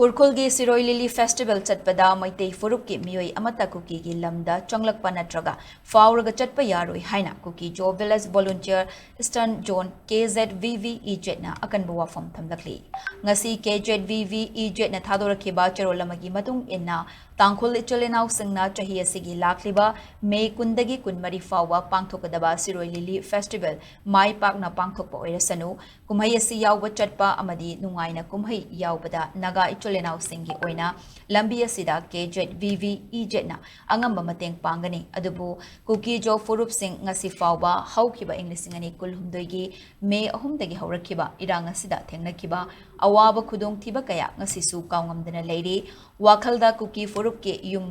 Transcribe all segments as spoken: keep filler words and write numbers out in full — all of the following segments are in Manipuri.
ꯎꯔꯈꯨꯜꯒꯤ ꯁꯤꯔꯣꯏ ꯂꯤꯂꯤ ꯐꯦꯁꯇꯤꯚꯦꯜ ꯆꯠꯄꯗ ꯃꯩꯇꯩ ꯐꯨꯔꯨꯞꯀꯤ ꯃꯤꯑꯣꯏ ꯑꯃꯠꯇ ꯀꯨꯀꯤꯒꯤ ꯂꯝꯗ ꯆꯪꯂꯛꯄ ꯅꯠꯇ꯭ꯔꯒ ꯐꯥꯎꯔꯒ ꯆꯠꯄ ꯌꯥꯔꯣꯏ ꯍꯥꯏꯅ ꯀꯨꯀꯤ ꯖꯣ ꯚꯤꯂꯦꯖ ꯚꯣꯂꯨꯟꯇꯤꯌꯔ ꯏꯁꯇꯔꯟ ꯖꯣꯟ ꯀꯦ ꯖꯦꯠ ꯚꯤ ꯚꯤ ꯏ ꯖꯦꯠꯅ ꯑꯀꯟꯕ ꯋꯥꯐꯝ ꯊꯝꯂꯛꯂꯤ꯫ ꯉꯁꯤ ꯀꯦ ꯖꯦꯠ ꯚꯤ ꯚꯤ ꯏ ꯖꯦꯠꯅ ꯊꯥꯗꯣꯔꯛꯈꯤꯕ ꯆꯦꯔꯣꯜ ꯑꯃꯒꯤ ꯃꯇꯨꯡ ꯏꯟꯅ, ꯇꯥꯡꯈꯨꯜ ꯏꯆꯤꯜ ꯏꯅꯥꯎꯁꯤꯡꯅ ꯆꯍꯤ ꯑꯁꯤꯒꯤ ꯂꯥꯛꯂꯤꯕ ꯃꯦ ꯀꯨꯟꯗꯒꯤ ꯀꯨꯟꯃꯔꯤ ꯐꯥꯎꯕ ꯄꯥꯡꯊꯣꯛꯀꯗꯕ ꯁꯤꯔꯣꯏ ꯂꯤꯂꯤ ꯐꯦꯁꯇꯤꯚꯦꯜ ꯃꯥꯏ ꯄꯥꯛꯅ ꯄꯥꯡꯊꯣꯛꯄ ꯑꯣꯏꯔꯁꯅꯨ, ꯀꯨꯝꯍꯩ ꯑꯁꯤ ꯌꯥꯎꯕ ꯆꯠꯄ ꯑꯃꯗꯤ ꯅꯨꯡꯉꯥꯏꯅ ꯀꯨꯝꯍꯩ ꯌꯥꯎꯕꯗ ꯅꯥꯒꯥ ꯏꯆꯤꯜ ꯏꯅꯥꯎꯁꯤꯡꯒꯤ ꯑꯣꯏꯅ ꯂꯝꯕꯤ ꯑꯁꯤꯗ ꯀꯦ ꯖꯦꯠ ꯚꯤ ꯚꯤ ꯏ ꯖꯦꯠꯅ ꯑꯉꯝꯕ ꯃꯇꯦꯡ ꯄꯥꯡꯒꯅꯤ꯫ ꯑꯗꯨꯕꯨ ꯀꯨꯀꯤ ꯖꯣ ꯐꯨꯔꯨꯞꯁꯤꯡ ꯉꯁꯤ ꯐꯥꯎꯕ ꯍꯧꯈꯤꯕ ꯏꯪ ꯂꯤꯁꯤꯡ ꯑꯅꯤ ꯀꯨꯟꯍꯨꯝꯗꯣꯏꯒꯤ ꯃꯦ ꯑꯍꯨꯝꯗꯒꯤ ꯍꯧꯔꯛꯈꯤꯕ ꯏꯔꯥꯡ ꯑꯁꯤꯗ ꯊꯦꯡꯅꯈꯤꯕ ꯑꯋꯥꯕ ꯈꯨꯗꯣꯡꯊꯤꯕ ꯀꯌꯥ ꯉꯁꯤꯁꯨ ꯀꯥꯎꯉꯝꯗꯅ ꯂꯩꯔꯤ꯫ ꯋꯥꯈꯜꯗ ꯀꯨꯀꯤ ꯐꯨꯔꯨꯞꯀꯤ ꯌꯨꯝ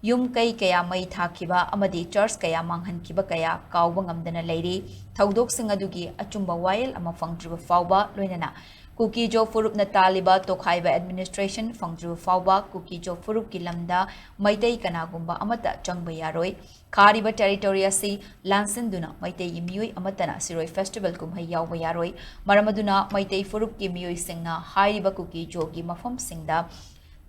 ꯌꯨꯝ ꯀꯩ ꯀꯌꯥ ꯃꯩ ꯊꯥꯈꯤꯕ ꯑꯃꯗꯤ ꯆꯔꯆ ꯀꯌꯥ ꯃꯥꯡꯍꯟꯈꯤꯕ ꯀꯌꯥ ꯀꯥꯎꯕ ꯉꯝꯗꯅ ꯂꯩꯔꯤ꯫ ꯊꯧꯗꯣꯛꯁꯤꯡ ꯑꯗꯨꯒꯤ ꯑꯆꯨꯝꯕ ꯋꯥꯌꯦꯜ ꯑꯃ ꯐꯪꯗ꯭ꯔꯤꯕ ꯐꯥꯎꯕ, ꯂꯣꯏꯅꯅ ꯀꯨꯀꯤ ꯖꯣ ꯐꯨꯔꯨꯞꯅ ꯇꯥꯜꯂꯤꯕ ꯇꯣꯈꯥꯏꯕ ꯑꯦꯗꯃꯤꯅꯤꯁꯇ꯭ꯔꯦꯁꯟ ꯐꯪꯗ꯭ꯔꯤꯕ ꯐꯥꯎꯕ, ꯀꯨꯀꯤ ꯖꯣ ꯐꯨꯔꯨꯞꯀꯤ ꯂꯝꯗ ꯃꯩꯇꯩ ꯀꯅꯥꯒꯨꯝꯕ ꯑꯃꯠꯇ ꯆꯪꯕ ꯌꯥꯔꯣꯏ꯫ ꯈꯥꯔꯤꯕ ꯇꯦꯔꯤꯇꯣꯔꯤ ꯑꯁꯤ ꯂꯥꯟꯁꯤꯟꯗꯨꯅ ꯃꯩꯇꯩꯒꯤ ꯃꯤꯑꯣꯏ ꯑꯃꯠꯇꯅ ꯁꯤꯔꯣꯏ ꯐꯦꯁꯇꯤꯚꯦꯜ ꯀꯨꯝꯍꯩ ꯌꯥꯎꯕ ꯌꯥꯔꯣꯏ꯫ ꯃꯔꯝ ꯑꯗꯨꯅ ꯃꯩꯇꯩ ꯐꯨꯔꯨꯞꯀꯤ ꯃꯤꯑꯣꯏꯁꯤꯡꯅ ꯍꯥꯏꯔꯤꯕ ꯀꯨꯀꯤ ꯖꯣꯒꯤ ꯃꯐꯝꯁꯤꯡꯗ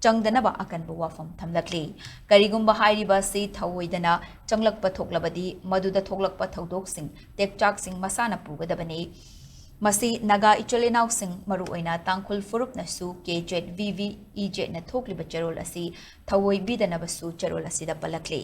ꯆꯪꯗꯅꯕ ꯑꯀꯟꯕ ꯋꯥꯐꯝ ꯊꯝꯂꯛꯂꯤ꯫ ꯀꯔꯤꯒꯨꯝꯕ ꯍꯥꯏꯔꯤꯕ ꯑꯁꯤ ꯊꯧꯑꯣꯏꯗꯅ ꯆꯪꯂꯛꯄ ꯊꯣꯛꯂꯕꯗꯤ, ꯃꯗꯨꯗ ꯊꯣꯛꯂꯛꯄ ꯊꯧꯗꯣꯛꯁꯤꯡ, ꯇꯦꯛꯆꯥꯛꯁꯤꯡ ꯃꯁꯥꯅ ꯄꯨꯒꯗꯕꯅꯤ꯫ ꯃꯁꯤ ꯅꯥꯒꯥ ꯏꯆꯤꯜ ꯏꯅꯥꯎꯁꯤꯡ, ꯃꯔꯨꯑꯣꯏꯅ ꯇꯥꯡꯈꯨꯜ ꯐꯨꯔꯨꯞꯅꯁꯨ ꯀꯦ ꯖꯦꯠ ꯚꯤ ꯚꯤ ꯏ ꯖꯦꯠꯅ ꯊꯣꯛꯂꯤꯕ ꯆꯦꯔꯣꯜ ꯑꯁꯤ ꯊꯧꯑꯣꯏꯕꯤꯗꯅꯕꯁꯨ ꯆꯦꯔꯣꯜ ꯑꯁꯤꯗ ꯄꯜꯂꯛꯂꯤ꯫